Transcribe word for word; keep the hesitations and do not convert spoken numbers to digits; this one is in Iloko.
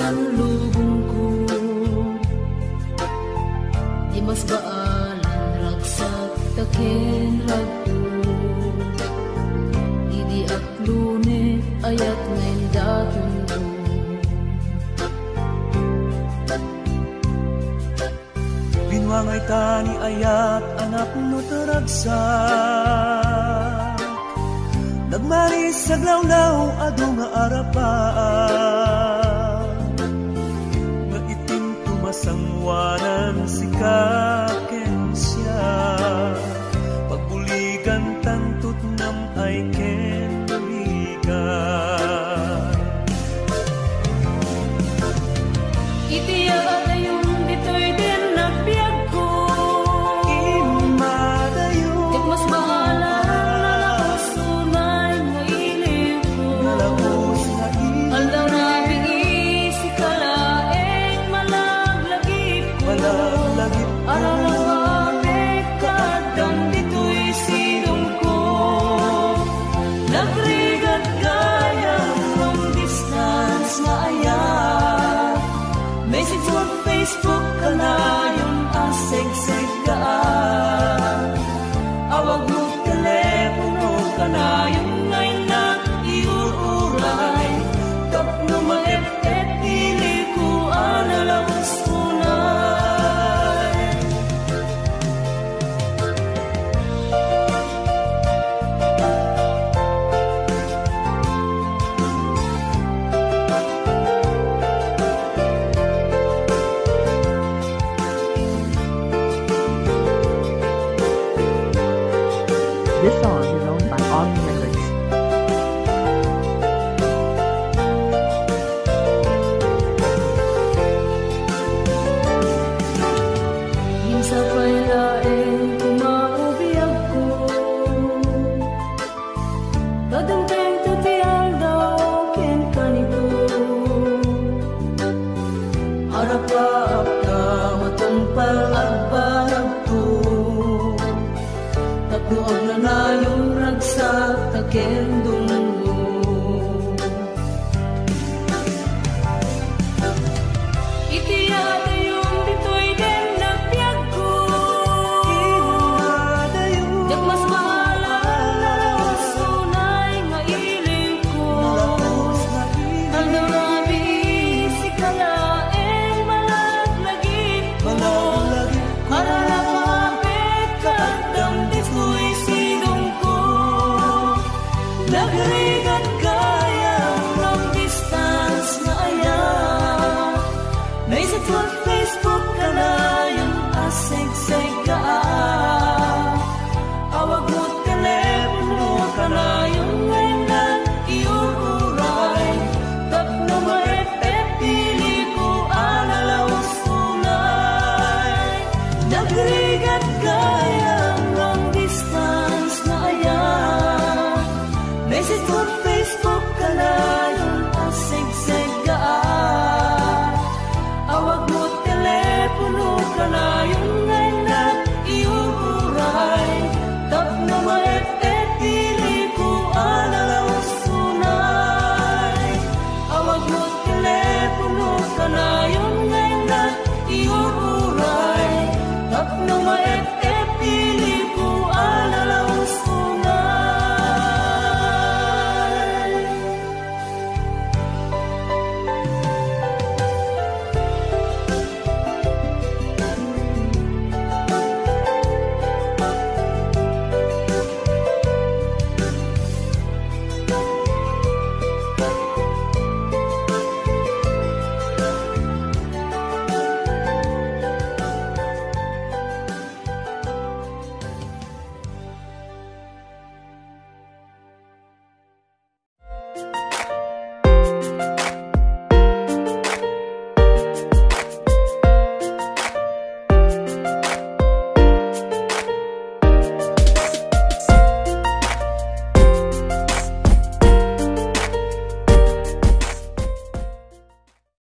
Lubongko, di mas baalan ragsak ta ken ragto. Idi aklone, ayat nga indatonko. Binuangay ta ni ayat a napno ta ragsak. Nagmaris aglawlaw adu nga arapaak. Nga itinto masangoanan sika ken siak. Pagbuligan tanto ti nam-ay ken bigat. Iti yaadayon ditoy din nagbiagko. Immadayon. Ket mas baalan nalabos unay nga ilibko. Nalabos nga ilibko. Aldaw na bigis ika laeng malaglagipko. Malaglagipko. Aralawapek ka addan ditoy sidongko. Nagrigat gayam long distance nga ayat. Message mo Facebook kanayon a segseggaan. Awag mo telepono kanayon nga innak iur-uray. Tapno maep-ep iliko a nalabos unay. This song is owned by Omni Records. Ngem sapay laeng koma a biagko, ta dimtengto ti aldaw kenka nito. Arapaak ta matungpal agbanagto, tapno agnanayon ragsak ta ken